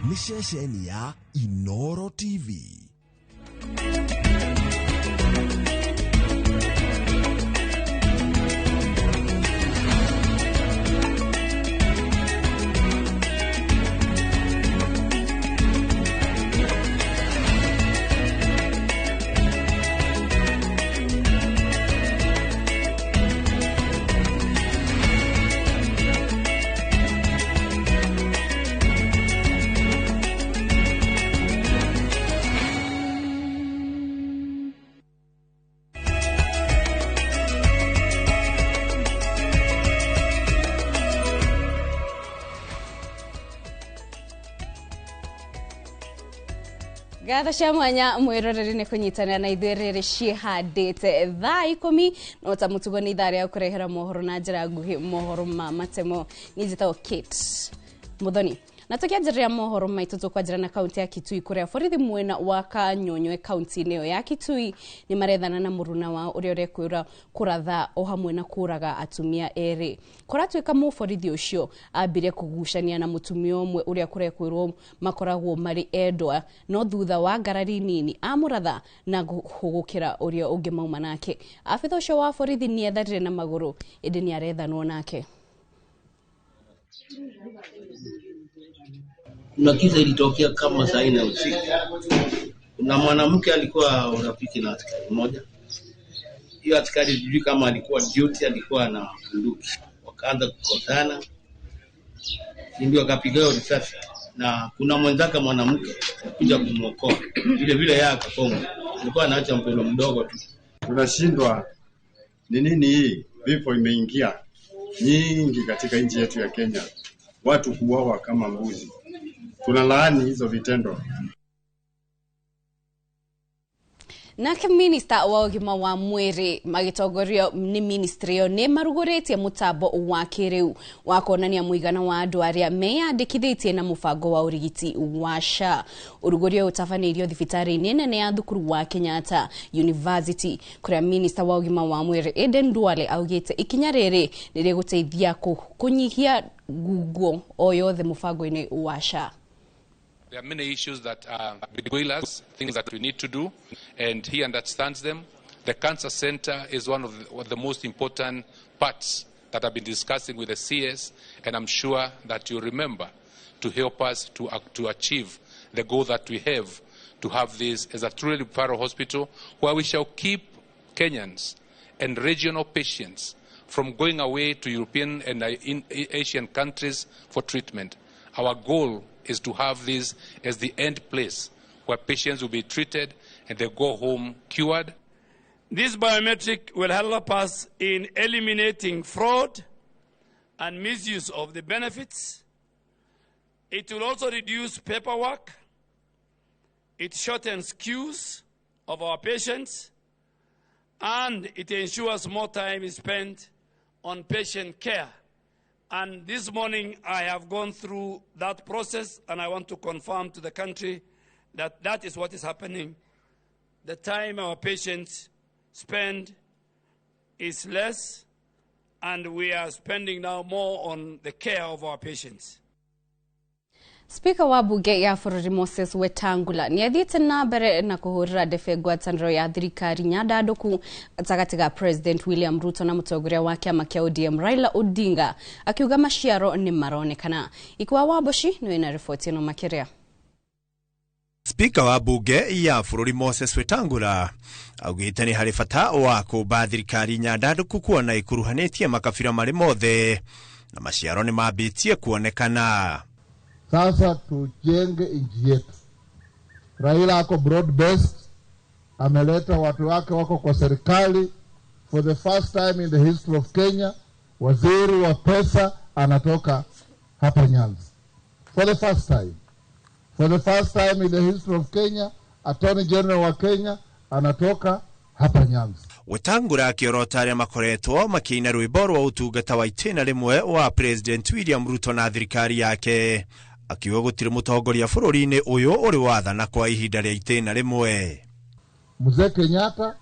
Nĩ ceceni ya Inoro TV. Ngatho cia mwanya mwiroreri ni kunyitanira na ithuĩ rĩrĩ ciĩhandĩte thaa 10 no ta mũtugo nĩ ithaa rĩa kũrehera mohoro na njĩra nguhĩ, mohoro ma matemo. Niĩ njĩtagwo Kate Muthoni, na tukianjĩrĩria mohoro maitũ tũkwanjĩra na kaunti ya Kitui kũrĩa borithi mwena wa Kanyonywe kaunti-inĩ ĩyo ya Kitui nĩ marethana na mũruna wao ũrĩa ũrekwĩra kũratha o hamwe na kũraga atumia erĩ. Kũratuĩka mũborithi ũcio ambire kũgucania na mũtumia ũmwe ũrĩa kũrekwĩrwo makoragwo marĩ endwa, no thutha wa ngarari nini amũratha na kũhũgũkĩra ũrĩa ũngĩ mauma nake. Abitha ũcio wa borithi nĩ etharire na magũrũ ĩndĩ nĩ arethanwo nake. Kuna kisa ilitokea kama saa 4 usiku. Kuna mwanamke alikuwa urafiki na askari mmoja. Hiyo askari sijui kama alikuwa duty, alikuwa na bunduki. Wakaanza kukosana, ndio akapiga risasi, na kuna mwenzake mwanamke alikuja kumuokoa. Vile vile yeye akakoma. Alikuwa anaacha mpendo mdogo tu. Tunashindwa ni nini hii? Vifo imeingia nyingi katika nchi yetu ya Kenya. Watu kuuawa kama mbuzi. Tunalaani hizo vitendo. Nake minista wa ũgima wa mwĩrĩ magĩtongorio nĩ ministry ĩyo nĩ marugũrĩtie mũtambo wa kĩrĩu wa kuonania mũigana wa andũ arĩa meyandĩkithĩtie na mũbango wa ũrigiti wa SHA. Ũrugũria ũyũ ũtabanĩirio thibitarĩ-inĩ nene ya thukuru wa Kenyatta University kũrĩa minista wa ũgima wa mwĩrĩ Aden Duale augĩte ikinya rĩrĩ nĩ rĩgũteithia kũnyihia ngungo o yothe mũbango-inĩ wa SHA. There are many issues that are behind us, things that we need to do, and he understands them. The cancer center is one of the most important parts that I've been discussing with the CS, and I'm sure that you remember to help us to achieve the goal that we have, to have this as a truly referral hospital where we shall keep Kenyans and regional patients from going away to European and Asian countries for treatment. Our goal is to have this as the end place where patients will be treated and they go home cured. This biometric will help us in eliminating fraud and misuse of the benefits. It will also reduce paperwork. It shortens queues of our patients, and it ensures more time is spent on patient care. And this morning I have gone through that process, and I want to confirm to the country that that is what is happening. The time our patients spend is less, and we are spending now more on the care of our patients. Speaker wa bunge ya bũrũri Moses Wetangula nĩ athiĩte na mbere na kũhũrĩra ndebe ngwatanĩro ya thirikari nyandandũku gatagatĩ ga President William Ruto na mũtongoria wa kĩama kĩa ODM Raila Odinga, akiuga maciaro nĩ maronekana. Ikwa wa Mboci nĩ wĩna riboti ĩno makĩria. Speaker wa bunge ya bũrũri Moses Wetangula augĩte nĩ harĩ bata wa kũmba thirikari nyandandũku kuona ĩkuruhanĩtie makabira marĩ mothe na maciaro nĩ mambĩtie kuonekana. Sasa tujenge nchi yetu. Raila ako broad based, ameleta watu wake wako kwa serikali. For the first time in the history of Kenya, waziri wa pesa anatoka hapa Nyanza. For the first time. For the first time in the history of Kenya, Attorney General wa Kenya anatoka hapa Nyanza. Wetangula akĩorota arĩa makoretwo makĩina rwĩmbo rwa ũtungata wa itĩna rĩmwe wa President William Ruto na thirikari yake, akiuga gũtirĩ mũtongoria bũrũri-inĩ ũyũ ũrĩ wathana kwa ihinda rĩa itĩna rĩmwe. Mzee Kenyatta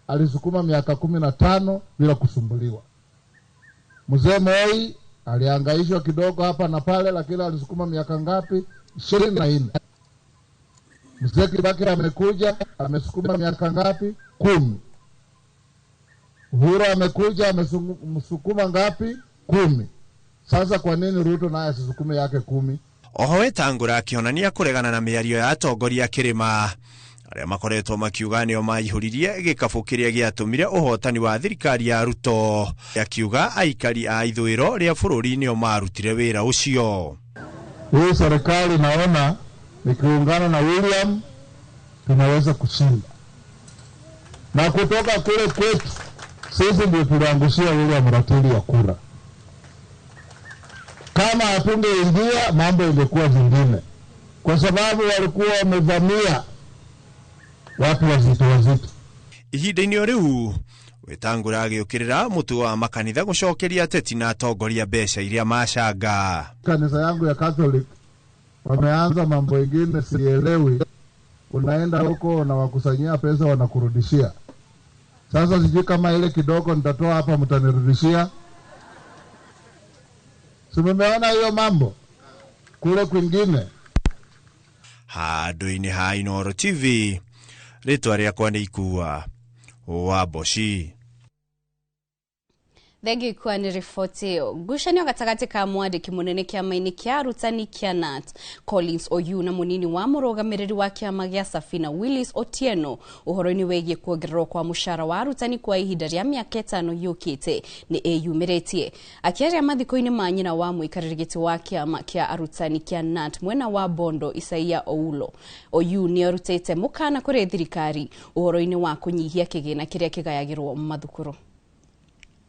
alisukuma miaka 15 bila kusumbuliwa. Mzee Moi alihangaishwa kidogo hapa na pale, lakini alisukuma miaka ngapi? 24. Mzee Kibaki amekuja amesukuma miaka ngapi? 10. Uhuru amekuja amesukuma ngapi? 10. Sasa kwa nini Ruto naye asisukume yake 10? Oho Wetangula akĩonania kũregana na mĩario ya atongoria kĩrĩma arĩa makoretwo makiuga nĩo maihũririe gĩkabũ kĩrĩa gĩatũmire ũhotani wa thirikari ya Ruto, akiuga aikari a ithũĩro rĩa bũrũri nĩo marutire wĩra ũcio. Hii serikali naona nikiungana na William tunaweza kushinda, na kutoka kule kwetu sisi ndio tuliangushia William ratili ya kura. Kama hatungeingia mambo ingekuwa vingine, kwa sababu walikuwa wamevamia watu wazito wazito. Ihinda-inĩ o rĩu Wetangula agĩũkĩrĩra mũtugo wa makanitha gũcokeria ateti na atongoria mbeca iria macanga. Kanisa yangu ya Catholic wameanza mambo ingine sielewi, unaenda huko na wakusanyia pesa wanakurudishia. Sasa sijui kama ile kidogo nitatoa hapa mtanirudishia. Si mmeona hiyo mambo kule kwingine. Handũ-inĩ ha Inooro TV, rĩtwa rĩakwa nĩ Ikua wa Mboci. Thengiũ Ikua nĩ riboti ĩyo. Ngucanio gatagatĩ ka mwandĩki mũnene kĩama-inĩ kĩa arutani kĩa KNUT Collins Oyu na mũnini wa mũrũgamĩrĩri wa kĩama gĩa Safina Willis Otieno ũhoro-inĩ wĩgiĩ kuongererwo kwa mũcara wa arutani kwa ihinda rĩa mĩaka 5 yũkĩte nĩ ĩyumĩrĩtie. Akĩaria mathiko-inĩ ma nyina wa mũikarĩri gĩtĩ wa kĩama kĩa arutani kĩa KNUT mwena wa Bondo Isaia Oulo, Oyu nĩ arutĩte mũkana kũrĩ thirikari ũhoro-inĩ wa kũnyihia kĩgĩna kĩrĩa kĩgayagĩrwo mathukuru.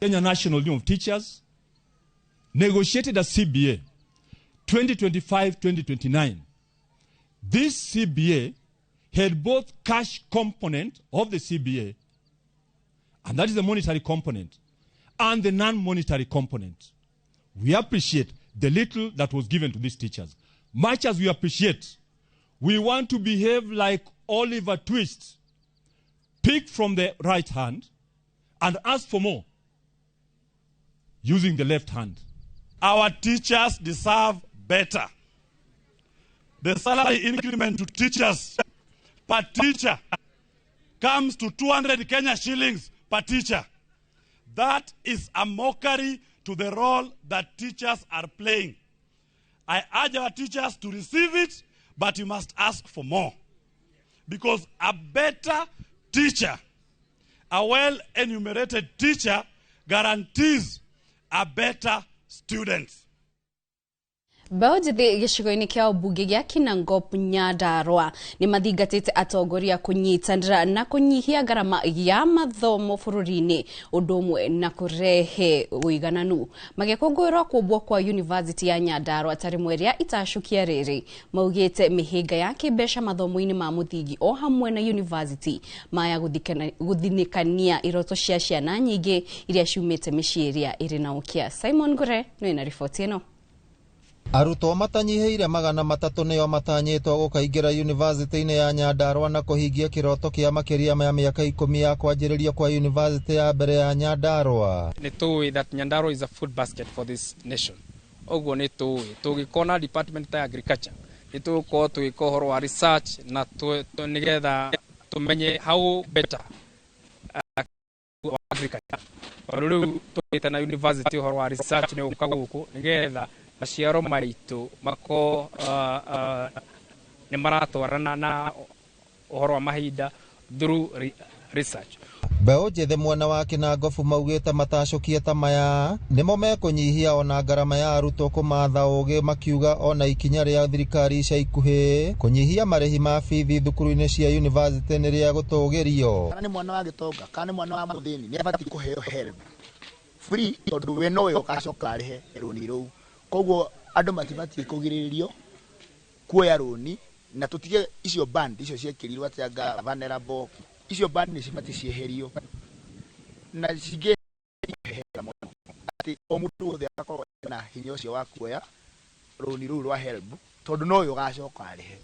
Kenya National Union of Teachers negotiated a CBA 2025-2029. This CBA had both cash component of the CBA, and that is the monetary component, and the non-monetary component. We appreciate the little that was given to these teachers. Much as we appreciate, we want to behave like Oliver Twist. Pick from the right hand and ask for more using the left hand. Our teachers deserve better. The salary increment to teachers per teacher comes to 200 Kenya shillings per teacher. That is a mockery to the role that teachers are playing. I urge our teachers to receive it, but you must ask for more. Because a better teacher, a well-enumerated teacher, guarantees a better student. Mbeũ njĩthĩ gĩcigo-inĩ kĩa ũmbunge gĩa Kinangop Nyandarua nĩ mathingatĩte atongoria kũnyitanĩra na kũnyihia ngarama ya mathomo bũrũri-inĩ ũndũ ũmwe na kũrehe ũigananu. Magĩkũngũĩrwo kũmbwo kwa University ya Nyandarua ta rĩmwe rĩa itacũkia rĩrĩ, maugĩte mĩhĩnga ya kĩmbeca mathomo-inĩ ma mũthingi o hamwe na university maya gũthinĩkania iroto cia ciana nyingĩ iria ciumĩte mĩciĩ ĩrĩa ĩrĩ na ũkĩa. Simon Ngure nĩ na riboti ĩno. Arutwo matanyihĩire 300 nĩo matanyĩtwo gũkaingĩra yunivasĩtĩ-inĩ ya Nyandarua na kũhingia kĩroto kĩa makĩria ma mĩaka 10 ya kwanjĩrĩrio kwa yunivasĩtĩ ya mbere ya Nyandarua. Nĩ tũĩ that Nyandarua is a food basket for this nation. Ũguo nĩ tũĩ tũgĩkona department ya agriculture nĩ tũgũkorwo tũgĩka ũhoro wa research na nĩgetha tũmenye how better agriculture. Tondũ rĩu tũgĩte na university ũhoro wa research nĩ ũka gũkũ nĩgetha maciaro maitũ makorwo nĩ maratwarana na ũhoro wa mahinda through research. Mbeũ njĩthĩ mwena wa Kinangofu maugĩte matacũkie ta maya nĩmo mekũnyihia ona ngarama ya arutwo kũmatha ũgĩ, makiuga ona ikinya rĩa thirikari ica ikuhĩ kũnyihia marĩhi ma bithi thukuru-inĩ cia yunivasĩtĩ nĩ rĩa gũtũgĩrio. Kana nĩ mwana wa gĩtonga kana nĩ mwana wa mũthĩni nĩ abatiĩ kũheo HELB free tondũ we nowe ũgacoka arĩhe rũni rũu. Koguo andũ matibatiĩ kũgirĩrĩrio kuoya rũni na tũtige icio band icio ciekĩrirwo atĩ anga vulnerable, icio band nĩ cibatiĩ cieherio na cingĩehera mũno atĩ o mũndũ wothe agakorwo na hinya ũcio wa kuoya rũni rũu rwa HELB tondũ nowe ũgacoka arĩhe.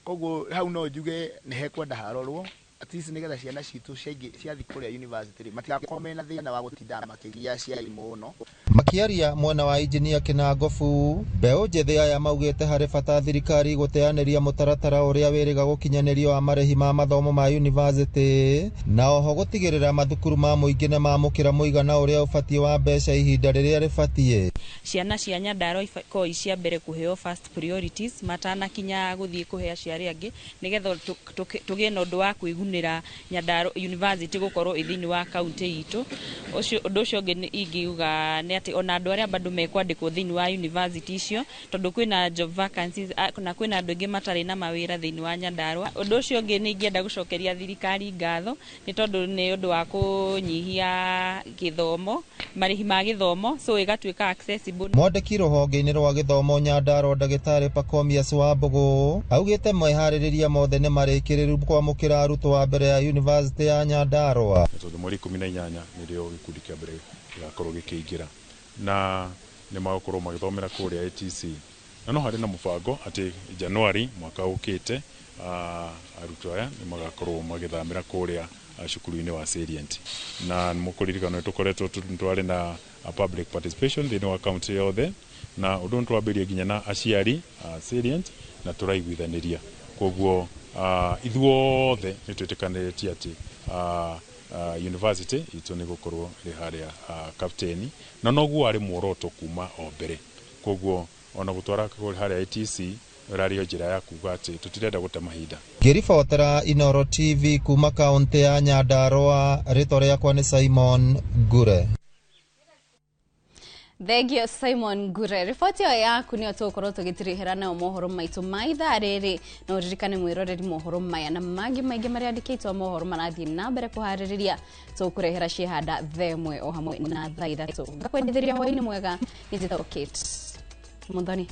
Koguo hau no njuge nĩ hekwenda harorwo At least nĩgetha ciana citũ ciathiĩ kũrĩa university rĩ, matigakorwo mena thĩna wa gũtinda makĩgia aciari mũno. Makiaria mwena wa injinia Kĩnangobu, mbeũ njĩthĩ aya maugĩte harĩ bata thirikari gũteanĩria mũtaratara ũrĩa wĩrĩga gũkinyanĩrio wa marĩhi ma mathomo ma university, na oho gũtigĩrĩra mathukuru ma mũingĩ nĩ mamũkĩra mũigana ũrĩa ũbatiĩ wa mbeca ihinda rĩrĩa rĩbatiĩ. Ciana cia Nyandarua ikorwo cia mbere kũheo first priorities matanakinya gũthiĩ kũhe acio arĩa angĩ, nĩgetha tũgĩe na ũndũ wa kwĩgunĩra Nyandarua University gũkorwo ĩ thĩinĩ wa kaunti itũ. Ũcio ũndũ ũcio ũngĩ ingiuga nĩ atĩ ona andũ arĩa bado mekwandĩkwo thĩinĩ wa university icio, tondũ kwĩna job vacancies na kwĩna andũ aingĩ matarĩ na mawĩra thĩinĩ wa Nyandarua. Ũndũ ũcio ũngĩ nĩ ingĩenda gũcokeria thirikari ngatho nĩ tondũ nĩ ũndũ wa kũnyihia gĩthomo, marĩhi ma gĩthomo, so ĩgatuĩka accessible. Mwandĩki rũhonge-inĩ rwa gĩthomo Nyandarua ndagĩtarĩ Pacomius Wambũgũ augĩte meharĩrĩria mothe nĩ marĩkĩrĩru kwamũkĩra arutwo a mbere ya university ya Nyandarua. Tondũ mweri 18 nĩrĩo gĩkundi kĩa mbere gĩgakorwo gĩkĩingĩra na nĩ magũkorwo magĩthomera kũrĩa ATC, na no harĩ na mũbango atĩ Januari mwaka ũkĩte arutwo aya nĩ magakorwo magĩthamĩra kũrĩa cukuru-inĩ wa Salient. Na mũkũririkana tũkoretwo twarĩ na public participation thĩinĩ wa county yothe, na ũndũ nĩ twambĩrĩrie nginya na aciari a Salient na tũraiguithanĩria, koguo ithuothe nĩ twĩtĩkanĩrĩtie atĩ university itũ nĩ gũkorwo ĩrĩ harĩa Kapteni, na noguo arĩ muoroto kuma o mbere, koguo ona gũtwara harĩa ATC ĩrarĩ o njĩra ya kuga atĩ tũtirenda gũte mahinda. Ngĩribotera Inooro TV kuma kaunti ya Nyandarua, rĩtwa rĩakwa nĩ Simon Ngure. Thengio Simon Ngure. Riboti ĩyo yaku nĩyo tũgũkorwo tũgĩtirihĩra nayo mohoro maitũ ma ithaa rĩrĩ, na ũririkane mwĩroreri mohoro maya na mangĩ maingĩ marĩa andĩkĩtwo mohoro marathiĩ na mbere kũharĩrĩria tũkũrehera ciĩhanda 1:00 o hamwe na 3:00. Ngakwendithĩria hwaĩ-inĩ mwega, niĩ njĩtagwo Kate Muthoni.